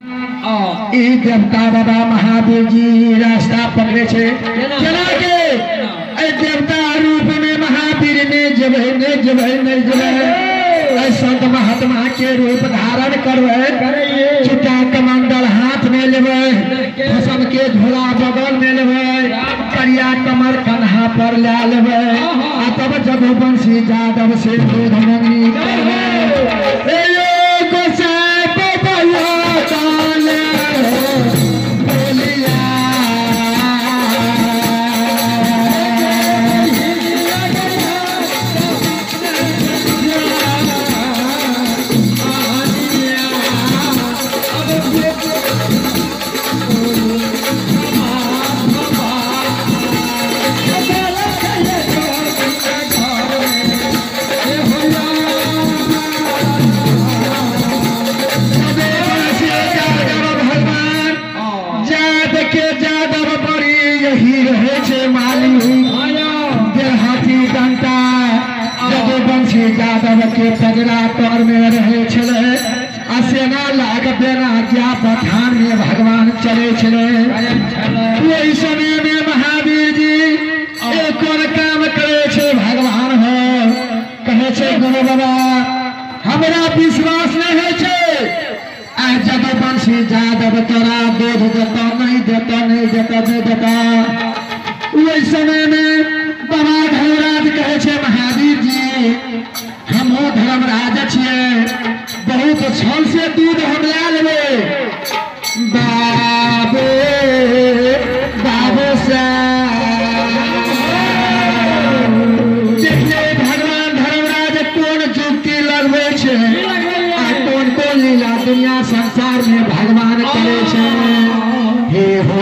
ई देवता बाबा महावीर जी रास्ता पकड़े छे केना के ए देवता रूप में महावीर ने जेबै ने जेबै ने जेबै ए संत महात्मा के रूप धारण करबै छुट्टा कमंडल हाथ में लेबै भस्म के झोला बगल में लेबै करिया कमर कन्हा पर ला लेबै आ तब जदुवंशी यादव से दूध मंगनी करबै। ए गोसाई बाबा ताले यादव के पजरा तर में रहे छले आ सेना लाग बेना क्या पठान में भगवान चले छले। ओहि समय में महावीर जी एक कोन काम करे छे भगवान हो कहे छे गुरु बाबा हमरा विश्वास नहीं है छे आ जदुवंशी यादव तोरा दूध देता नहीं देता नहीं देता नहीं देता। ओहि समय में बाबा धर्मराज कहे छे महावीर जी हमो धर्मराज छियै बहुत छल से दूध हम ला लेबै बाबे बाबू देखिए भगवान धर्मराज कोन जुक्ति लगबै छै आ कोन कोन लीला दुनिया संसार में भगवान करे छै। हे हो